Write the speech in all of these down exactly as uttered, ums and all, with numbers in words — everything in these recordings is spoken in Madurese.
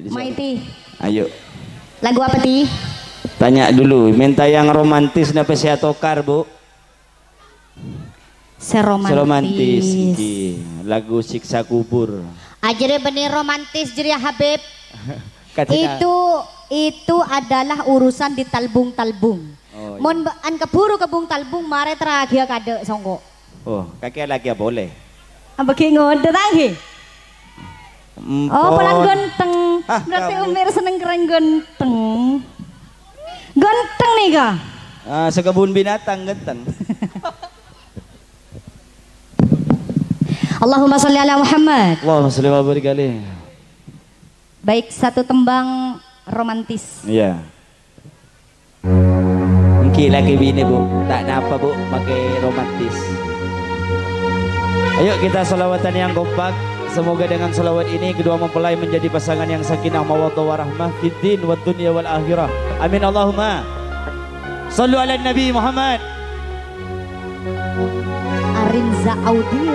Maiti. Ayo. Lagu apa, Ti? Tanya dulu, minta yang romantis napa sè atokar, Bu? Sè romantis. Sè romantis, iki. Lagu Siksa Kubur. Ajârè bânnè romantis jârèya, Habib. Kadina- Itu, itu adalah urusan di talbung-talbung. Oh, iya. Mon bâ'ân kabhuru ka bung-talbung, marè terraghiyâ kadâ' songko'. Oh, kakè lagi ya boleh. Apa ghi' ngodâ ta' ghi? Oh, palang ganteng. Hah, berarti kamu? Umi senneng kèng ganteng. Ganteng nèka. Ah, sè kebun binatang ganteng. Allahumma sholli ala Muhammad. Allahumma sholli wa barik alaih. Baik, satu tembang romantis. Iya. Ènggi lagi binè, Bu. Ta' napa, Bu, makè romantis. Ayo kita sholawatan yang kompak. Semoga dengan sholawat ini kedua mempelai menjadi pasangan yang sakinah mawaddah warahmah fid din wad dunya wal akhirah. Amin Allahumma. Shollu ala Nabi Muhammad. Arinza Audio.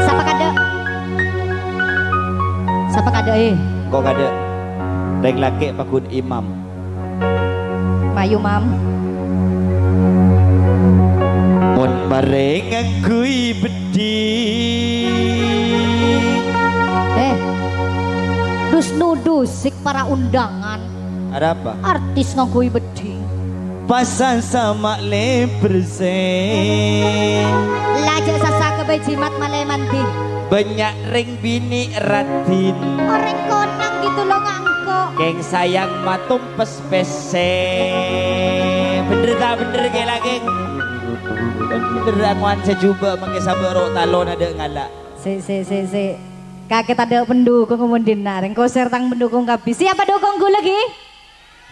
Sapa kadâ'? Sapa kadâ', eh? Kok kadâ'? Rèng lakè' paggun imam. Mayu, Mam. Mon marè ngangghuy beddhing. Eh, dus-nudus sik para undangan. Ada apa? Artis ngangghuy beddhing. Pasasa ma' lèbâr sè. La jhâ' sassa ghâbây jimat malè mandi. Bânnya' rèng binè' raddhin. Orèng konang gitu lo ngangko'. Kèng sayang matompes pèssè. Bhender ta' bhender kè la, Kèng? Bhender angowan sè jhubâ' mangkè sabâ' ro' talon adâ' ngala'. Sè, sè, sè, sè. Kakè tadâ' pendukung mon dinna', rèng kosèr tang pendukung kabbhi. Siapa dukung ghulâ ghi?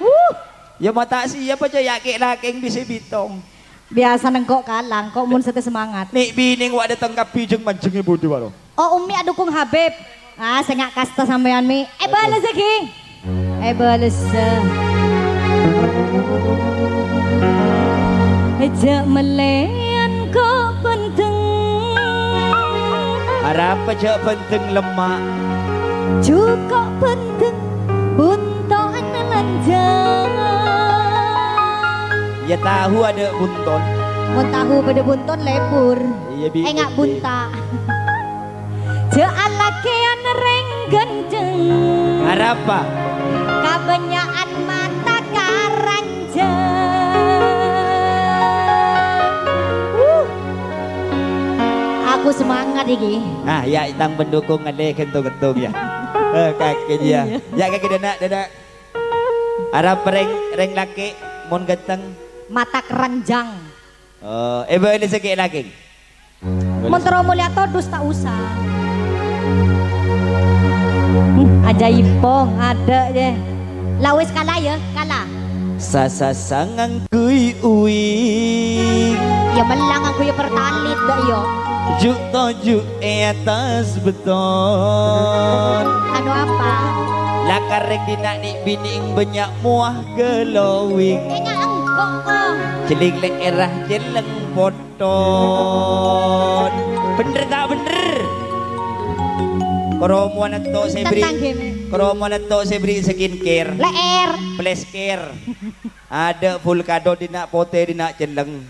Wuh. Ya, ma' ta' siap aja ya, kè' la Kèng bisa bitong. Biasa nengko' kalang, kok mon sate semangat. Nè' binè wa' dâteng kabbhi jeng-manjengngè budi waro. Oh, Ummi adukung Habib. Ah, sè nga' kasta sampèyan, Mi. Eh, bales lagi. Eh, bales. Jhâ' mellèyan kok bhenteng. Arapa jhâ' bhenteng lemma'? Jhuko' bhenteng bunto'an lanjhâng. Ya, tahu ada bunton. Mon tahu bâdâ bunton, lebur. Iya, Bi. Enga' bunta. Jhâ' alakèyan rèng ghândhâng. Arapa? Kabânnya'an mata karanjhâng. Wuh. Aku semangat iki. Nah, ya, tang pendukung ngalè ghentong-ghentong, ya. Eh, kakè, ya. Iya. Ya, kakè, dâna', dâna'. Arapa rèng, rèng lakè' mon ghânteng? Mata keranjang. Oh, eh, bâli sakè' lakè'. Mon terro molja todus ta' osa. Hmm, ajaib, Pong, adâ', yè. La wis kala, yâ, kala. Sasasa ngangghuy uwing. Ya, mellang aku ya pertalit, dak, ya. Ju' toju' è attas beton. Anu apa? Lakar rèng dinna' nè' binè' bânnya' mowa glowing. Kayaknya enggak, Pong. Jhelling lè'èrra jhelling poton. Bhender ta' bhender? Kromowan ènto' sè bri', Tentang game. Kromowan ènto' sè bri' skincare. Lè'èr. Flash care. Adâ' full kado dinna' potè dinna' celleng.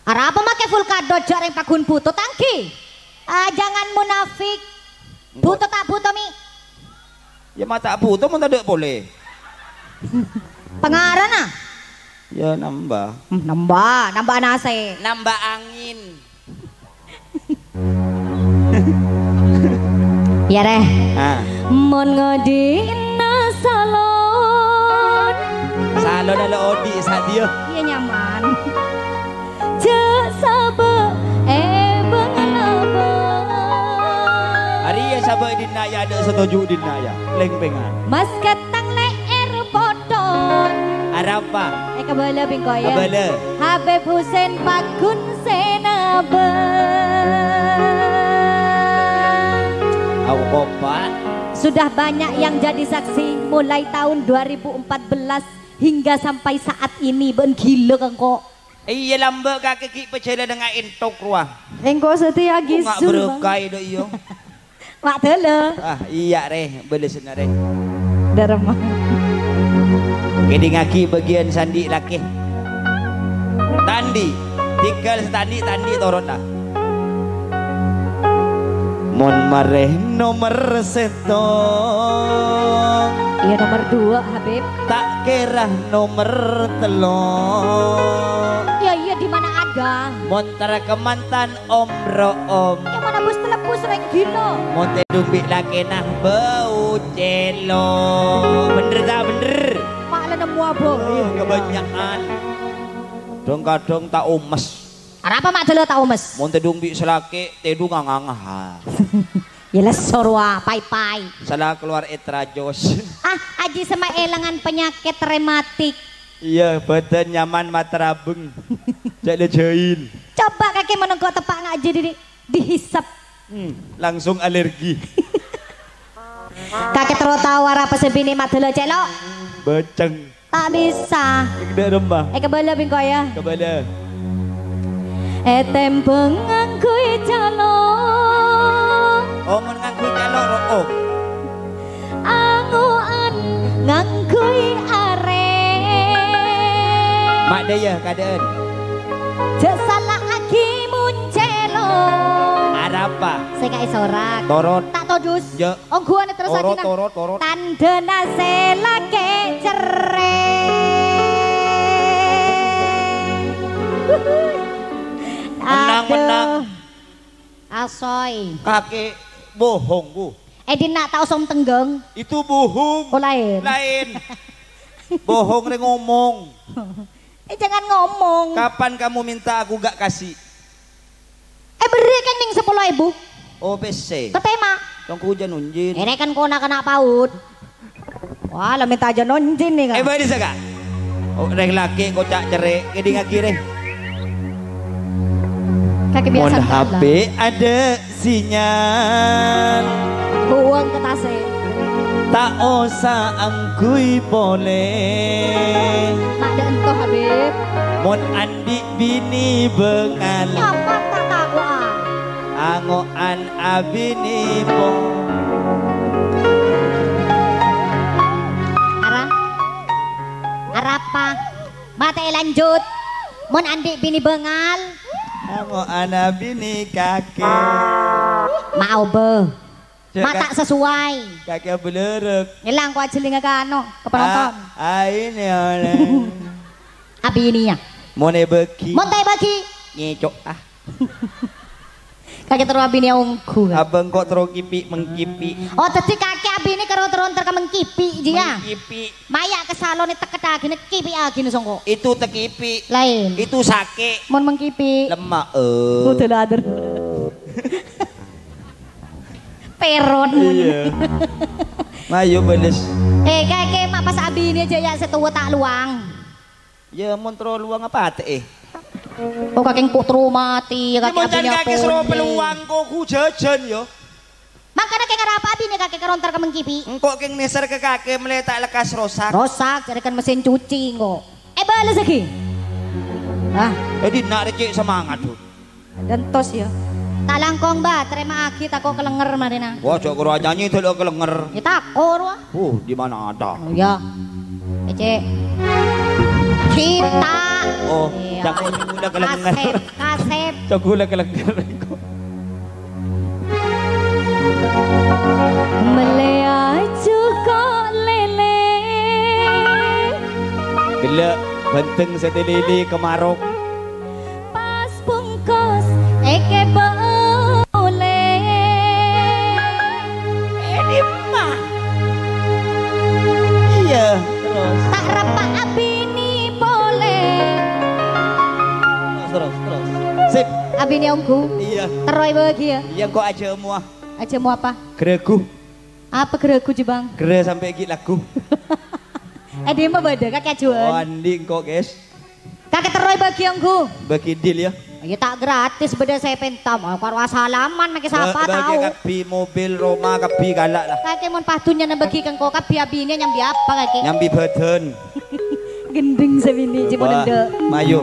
Arapa makè full kado jhâ' rèng paggun buto tanggi? Ah, jangan munafik. Buto ta' buto, Mi? Ya, ma' ta' buto mon tadâ' polè. Pangarana? Ya, nambah. Hmm, nambah, nambah nasi. Nambah angin. Ya, Reh. Ah. Mon ngodina salon. Salon ala odi' sadia. Iya, nyaman. Jhâ' sabâ' è bâng-labâng. Arèya sabâ' è dinna' ya, adâ' satoju' dinna' ya. Lèng-pèngan. Mas ghânteng lè'èr poton. Arapa? Eh, kabâlâ bingko ya. Kabâlâ. Habib Husain paggun sè nabâng. Au, kopa'. Sudah banyak yang jadi saksi mulai tahun dua ribu empat belas hingga sampai saat ini. Bân ghilâ kèng ko'. Iyâ, lambâ' kakè ghi' pajhâlânan nga' èntok rowa. Engko' satèya Kok nga' gisul, Bang. Berkah, dâ' iyâ. Wa' dâlâ. Ah, iyâ, rè, bâlessâna, rè. Dâremma. Kèdingngaghi bâgiyân sandhi' lakè. Tandhi', tinggal satandhi', tandhi' torot, la. Mon marè nomer sèttong. Iyâ, nomer dua, Habib. Ta' kèra nomer tello'. Iyâ, iyâ, di mana ada? Mon tarèkemman tan Om Ro'om. Yang mana bus telebus reng gila. Mon tèdung bi' lakèna bâu cèlo'. Bhender ta' bhender? Mak la nemmo abâ'. Oh, kebanyakan. Kadhâng-kadhâng ta' omes. Arapa mak dâlâ ta' omes? Mon tèdung bi' salakè', tèdung nganga-nganga. Ya lesso rowa, pai-pai. Sala kalowar ètrajos. Ah, Aji Sema èlangan penyakit rematik. Iyâ, bâdân nyaman matrabâng. Cè' la jahil. Coba kakè mon engko' teppa' ngajhi diri. Dihisap. Hmm, langsung alergi. Kakè terro tao arapa sè binè' madâlâ cèlo'? Bâceng. Ta' bisa. Èkdâ' remma. Èkabâlâ bi' engko' yâ. Kabâlâ. Ètèmbhâng ngangghuy calo'. Oh, mon ngangghuy calo', ro'o. Ango'an ngangghuy arè. Mak dâ' iyâ, kadâ'ân. Jhâ' sala'aghi mon cèlo'. Arapa? Sè kaè sorak. Torot. Ta' todus. Jhâ'. Ongghuwân terros Torot, ajina. Torot, torot. Tandhâna sè lakè cerrè. Mennang, Aduh. Mennang. Asoy. Kakè bohong, Bu. Eh, dinna' ta' osom tenggang. Itu bohong. Oh, laèn. Laèn. Bohong rè ngomong. Eh, jangan ngomong. Kapan kamu minta aku gak kasih? Eh, berri' kèng nèng sapolo èbu. Oh, pèssè. Katèma. Tongku jân onjin. Èrè kan kona kana' paut. Wah, la mènta jân onjin nèka. Eh, bâdâ saka. Oh, rèng lakè' koca' cerrè', kèdingngaghi rè. Kakè biasa Mon entar lah. H P ada sinyal. Buang ke tasè. Ta' osa angghuy polè. Mak dâ' ento, Habib. Mon andi' binè bângal. Nyapa ta' tako'a? Ango'an abinè po. Ara? Arapa? Matè lanjut. Mon andi' binè bângal. Ango'an abinè kakè. Ma' obâ. Cek Ma' ka-, ta' sesuai. Kakè abâlârâk. Ngelang ko ajelinga ka anu, ke penonton. A-, aine oleh. Abinè ya. Mon èbâgi. Mon ta' èbâgi. Ngecok, ah. Kakè terro abinè ongghu, kan? Abâ' engko' terro kipi' mengkipi'. Oh, daddi kakè abinè karo terro entar ka mengkipi', ji, ya? Mengkipi'. Maya' ka salon tekkettaghinè kipi'aghina songko'. Itu tekipi'. Laèn. Itu sake'. Mon mengkipi'. Lemma', eh. Udah lah, ader. Peron. Iya. Mayu bales. Eh, kakè ma' pas abinè jâ' ya' sè towa ta' lowang. Ya, mon terro lowang apa atè, eh? Oh, kakè engko' terro matè, ya, kakè abinè kakè soro polè. Peluang kok ku jajan, ya. Mangkana kèng arapa abinè kakè karo entar ka mengkipi'? Engko' kèng nèser ka kakè mèlè ta' lekkas rosak. Rosak, jârèkan mesin cuci engko'. Eh, bales lagi. Ah. Jadi nak recek semangat, Bu. Dentos ya. Ta' langkong, Mbah, terrema'aghi tako' kalenger marèna. Wah, jhâ' karo anyanyi dulu kalenger. Ya tako' rowa. Uh, di mana ada? Oh, ya. Ece. Kita. Oh, iya. Jhâ' karo kalenger. Kasep, kasep. Jhâ' karo kalenger. Mèlè ajuko' lèlè. Gellâ' bhânteng sè tèlèlè kemarok. Pas bungkos èkèbâ' olè. Eh, dimma? Iya, terus. Ta' repa' abinè polè. Terus, terus, terus. Sip. Abinè ongghu. Iya. Terro èbâgi, ya. Iya, engko' ajhâmowa. Ajhâmowa apa? Gherâghu. Apa gherâghu, Jebang? Gherâ sampè' ghi' lagghu. Eh, dimma bâdâ, kakè ajhuwân. Oh, andi' engko', guys. Kakè terro èbâgi ongghu. Bâgi deal, ya. Ya, ta' gratis bâdâ sè pènta, ma' karo asalaman, makè sapa tao. Bâgi kabbhi mobil, roma, kabbhi ghellâ' lah. Kakè mon pas dhunnyana bâgi ka engko', kabbhi abinè nyambi apa, kakè? Nyambi bhâdhân. Gendhing sè binè', cè' mon endâ'. Mayu.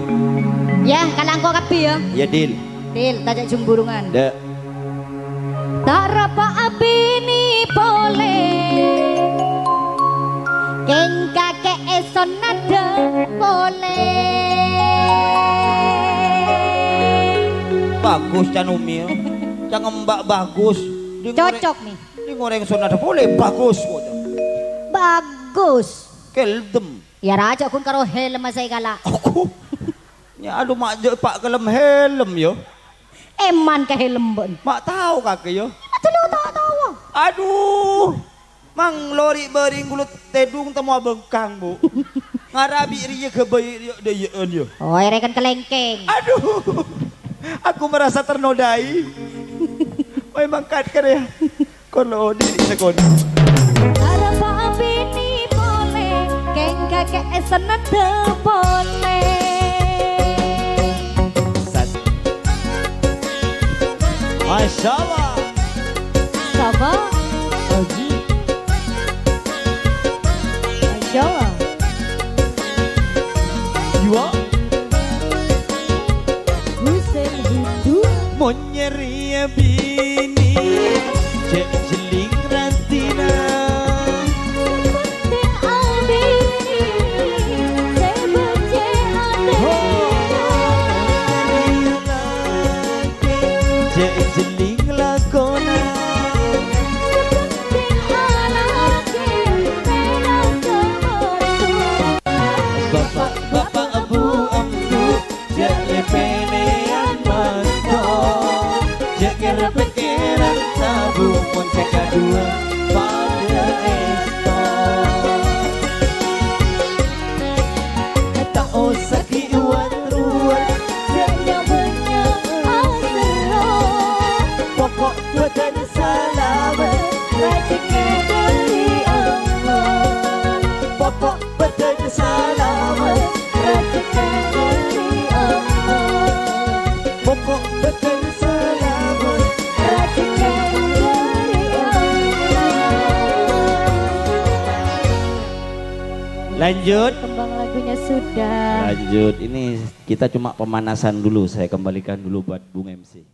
Ya, kalangko kabbhi, ya. Ya, deal. Deal, ta' jhâ' jumburungan. Dâ'. Ta' repa' abi polè. Kèng kakè'è sonnadhâ polè. Bagus, can Umi, ya. Can ngembak bagus. Di ngorè-, Cocok, Mi. Di ngorèng sonnadhâ polè, bagus, kok. Bagus. Kèldem. Ya, rajâ ghun karo helm sè kala. Aku. Ya, aduh, ma' jâ' pa' kelem helm, ya. Èman ka helm, bân. Ma' tao kakè, ya. Aduh, lo, ta' tao. Aduh. Mang lori bâring kulâ tèdung temmo abângkang, Bu. Ngara bi' rèya ghâbây rèya dâjâ'ân, ya. Oh, èrèken kalèngkèng. Aduh. Aku merasa ternodai. Oi, mangkat kènè, ya. Kon lo odi sakonè'. Arapa abinè polè, kèng kakè'è sonnadhâ polè. Sat. Masya Allah. Sapa? Haji. Masya Allah. Jiwa. Husain Hindu. Mon nyarè abinè, jhâ' jhelling rantina. Sè abinè, sè beccè' atèna. Oh, nyarè lakè, jhâ' jhelling lakona. Sè penting alakè, mèla sè mertua. Bapa'-bapa', bu-ambu, jhâ' lè-pèlèyan manto, jhâ' kèr-pèkkèran tabu, mon sè kaduwâ padâ èsto. Ta' osa ghi' wat-ruwat, jhâ' nya-bânnya aserro. Poko' bâdân salamet, rajhekkè dâri Allah. Poko' bâdân salamet, rajhekkè dâri Allah. Poko' bâdân salamet, rajhekkè dâri Allah. Lanjut. Kembang lagunya sudah. Lanjut. Ini kita cuma pemanasan dulu. Saya kembalikan dulu buat Bung M C.